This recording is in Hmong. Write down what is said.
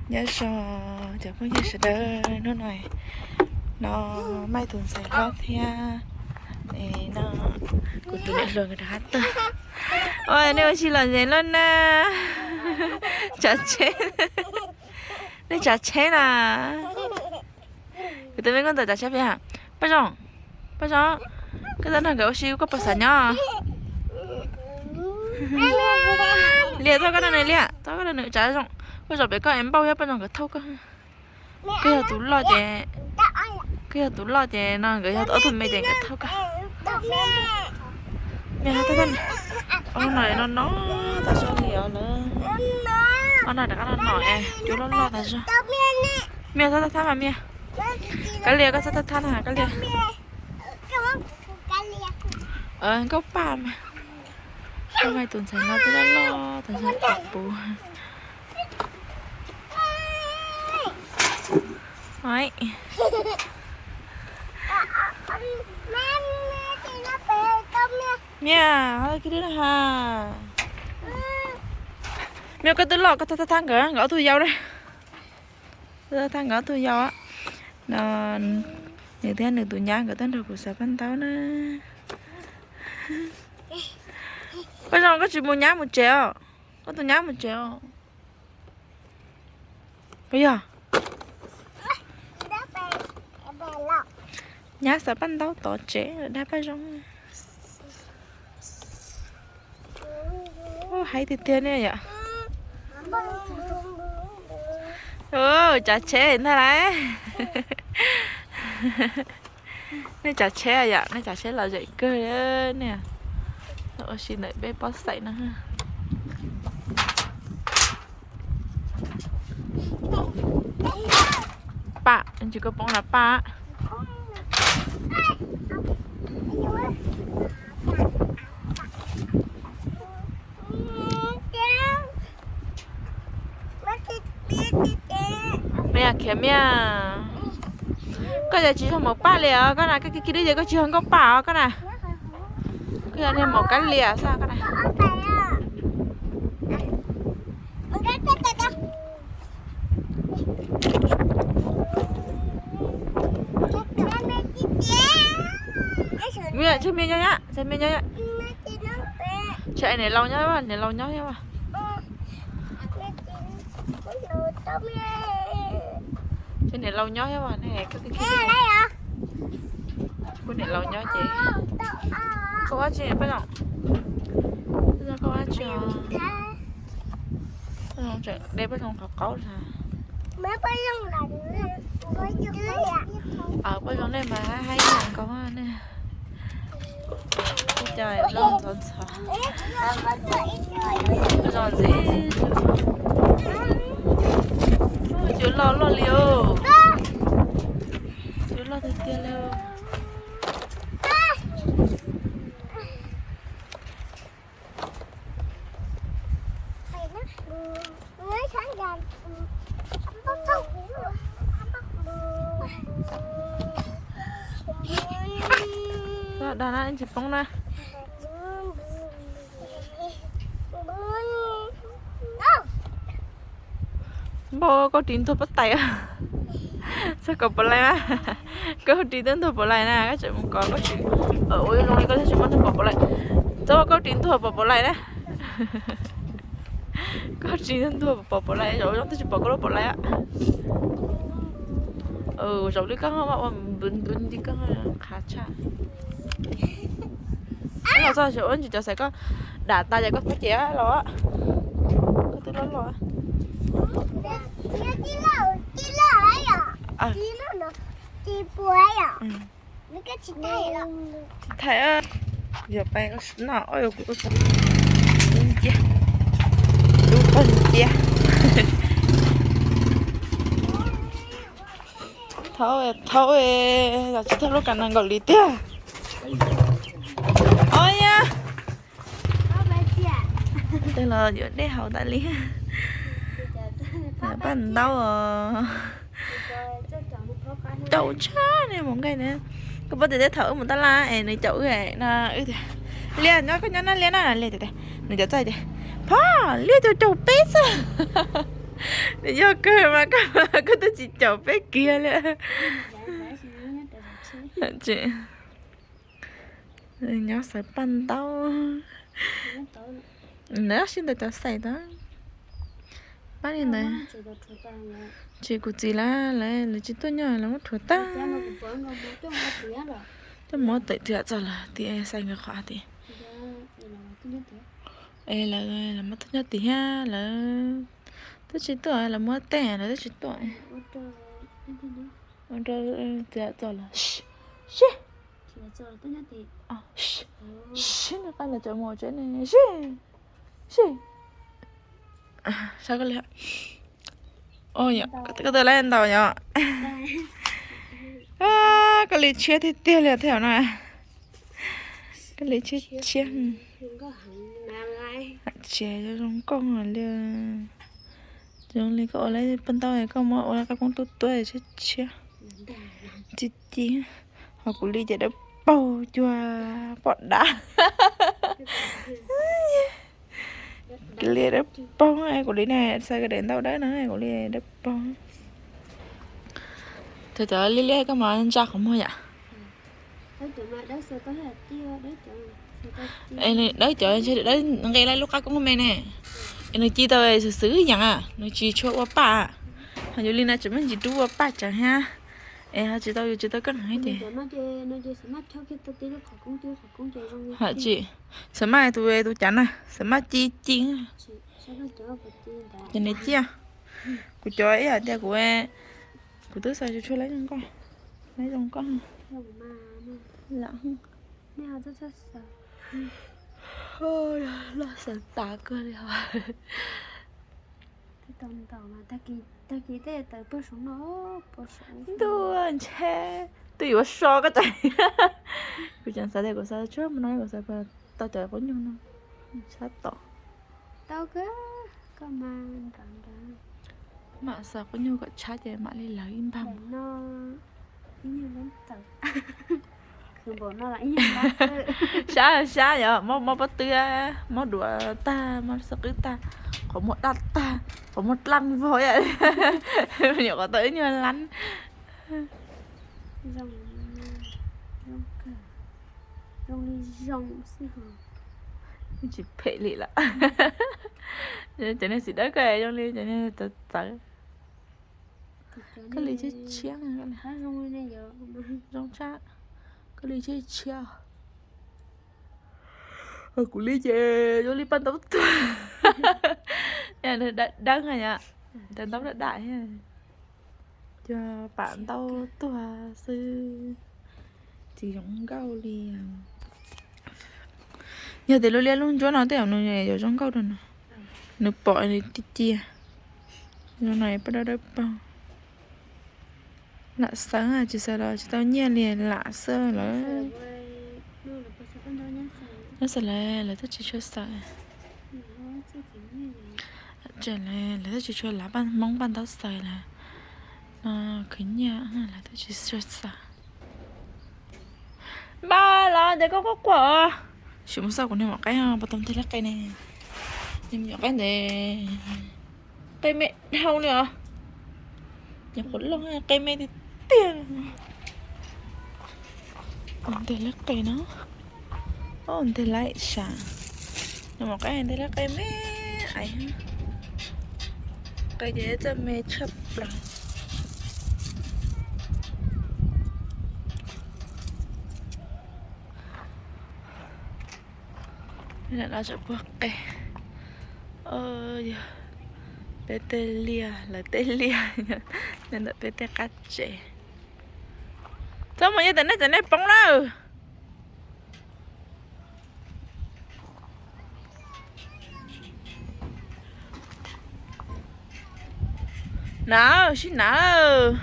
Nyob zoo cov phooj ywg sawv daws, hnub no no Maj tus ntxhais hlob thiab no kuv tus niam hluas nkawd rov qab tuaj. Ua nej ua si lom zem loj na. Tsav tsheb, nej tsav tsheb na. Kuv tus me nkauj ntxawm tsav tsheb pem. Paj Zoo, Paj Zoo, koj tau nrog nkawd ua si koj puas xav nyob? Liam, txhob koj nrog nws, Liam, txhob koj nrog nws, tsav zoo, koj zaum pem koj es npauj thiab Paj Zoo nkawd thauj koj. Koj yog tus loj ces, koj yog tus loj ces no nkawd yog ob tug me ces nkawd thauj koj. Me, ob no no no tas zog li os lawm. Ob no rov qab no no es cua loj loj tas zog. Me txhob thab thab mas me. Kab Liam, koj txhob thab thab na Kab Liam. Nkauj Paj mas, Maj tus ntxhais no twb loj loj tas zog puv. Niam, kiag dib na ha. Me, koj twb loj, koj thab thab nkawd, nkawd ob tug yau na. Thab thab nkawd ob tug yau. No nws thiab nws tus nyab nkawd tuaj nrog kuv xav paj ntaub na. Paj Zoo, koj tsis mus nyab mus tsev os? Koj tus nyab mus tsev os? Puas yog? Nyab xav paj ntaub tod tsev dag Paj Zoo. Haib tiag tiag ne yom. Tsav tsheb ntag lauj. Nej tsav tsheb yom, nej tsav tsheb lom zem kawg ne. Ua si ntawm peb pob xaim no. Paj, tsis koj poob na Paj. Miaj, khiav miaj. Koj yog tsis yog maum Paj li os koj na, koj kiag dib ces koj tsis yog nkauj Paj os koj na. Koj yog niag maum Kab Liam xwb koj na. Tseg me nyob, tseg me nyob, tseg niam laus nyob, niam laus nyob thiab. Tseg niam laus nyob thiab. Kuv niam laus nyob ces koj ua tsi Paj Zoo? Koj ua tsi? Paj Zoo tseem de Paj Zoo qhov qaub na. Paj Zoo nej mas haib haib nkaus ne. Ua cas loj ntxhov ntxhov. Paj Zoo ntxiv. Cua loj loj li os. Cua loj tiag tiag li. Dag na, tsis poob na. Npauj, koj ris ntuag pob tais. Txog kaum pom lais mas. Koj ris twb ntuag pom lais na, koj tseem mus kov koj ris. Ua zoo li koj twb tsis muaj ntuag pom pom lais. Txog koj ris ntuag pom pom lais na. Koj ris ntuag pom pom lais, zaum zoo twb tsis pom koj lub pom lais. Zaum li koj ho ua npw npw li koj qhav tshaj. Los txog xyov ua ntsis cov xaiv koj dam tas ces koj pab ces los. Koj twb loj loj. Tsis thaij, yog pais noj ob, kuv tus nciab, tus pog nciab. Thaub, thaub, yog tsis thaub lub kas nees nkaum li tiag. Ob ya. Tej los yuav dej haus tas li. Paj ntaub os. Caum tshaj ne mus nqaij na. Koj paub tias tej thaum wb mus tab laj es nws caum wb no, wb tias, Liaj, nyob koj nyob na Liaj na, Liaj tias, nws caum txaij tias, Phoj, Liaj caum caum peb xwb. Nws yog kawg mas koj, koj twb tsis caum peb kiag li. Nyob xaws paj ntaub. Nws sib ntawd cov xaim tau. Pab li ntawd. Tsis kuv txiv lawv, lawv tsis tuaj nyob lawv muab rhuav tag. Coj muab tawm tiag txog lawm tim xaim nkawd qhov tim. Es lawv, lawv muab tuaj nyob tim thiab lawv twb tsis tuaj, lawv muab tej lawv twb tsis tuaj. Ua rau tiag txog lawm. Sib, sib, nws qab lawv cov mus tsev ne, sib, sib. Saib koj li, koj twb lab ntau yom. Koj li tshiab tiag tiag li thiab no. Koj li tshiab tshiab. Tsis zoo nkauj li. Zoo li koj ua lawv paj ntaub koj muab ua qab koob tuab tuab tshiab tshiab. Ci ci. Ho kuv li ces dawb paug cuag poj dab. Kuv li dawb paug, kuv li ne xaws daim ntaub dawb no, kuv li dawb paug. Thaum cov liab liab koj mas ntsa qhov muag yom. Dawb cov ntshe dawb nqe lawv lub qab koob me ne. Es nws ci tau xwm xwm yeem, nws tsis tshua ua paj. Ho yus li no tseem muaj ntsis dub ua paj tseem thiab. Es ho tsis tau, yus tsis tau kaj heev ces. Ho tsis, xav maj tus, tus cav na, xav maj ci ci. Ces nws ciaj. Kuv cov ib yam tias kuv, kuv twb xaws tsis tshua lab zoo nkauj, lab zoo nkauj. Lam, laj xaws tas kawg li os. Ntuj ntshe twb yuav so koj tseem, kuv tseem xav tias kuv xav tshuab mus no kuv xav tau cov qub nyuj no, tshab tom. Mam xaws qub nyuj kom tshab ces mam li lawv ib npag. Sab sab yog muab pob tw, muab duav tag, muab xub qwb tag, qhov muag daj tag, qhov muag dlaaj vog, nyuam qhuav tau ib nyuag lab. Tsis phem li lawm. Cov niag xim dawb koj zoo li cov niag txawv txawv. Koj li tshiab tshiab, zoo tshaj. Koj li tshiab tshiab. Kuv li ces zoo li paj ntaub tuag. Dawb yom, paj ntaub daj daj thiab. Cov pam ntaub tuag xwb, tsis zoo nkauj li. Yog tias lub liab lub ntsuab no tej zaum nws yuav zoo nkauj rau no, nws pom nws cia cia. Zoo no paj dawb dawb paug. Lam xaws, tsis xaws los tsis tau nyiaj li, lam xaws lawm. Nyob xaws lawm lawv twb tsis tshua xaws. Tseem lawv, lawv twb tsis tshua lav Hmoob paj ntaub xaws lawm. No khwv nyiaj, lawv twb tsis tshua xaws. Npaj los ces koj quaj quaj. Sim mus xauj kuv niag maum qaib puas tau nteg lab qe ne. Niag maum qaib ntawd qe me dhau li os. Nyuam qhuav loj qe me tiag tiag. Nteg lab qe no, nteg lab sam, niag maum qaib nteg lab qe me ais, qe ces txawj me tshaj plaws. Lam no tseem puag qe. Yog peb tej liaj, lawv tej liaj nyob ntawm peb tej qab tsev. Txhob mus, yog tias nej txawm nej poob lawm. Nav, sib nav lawm.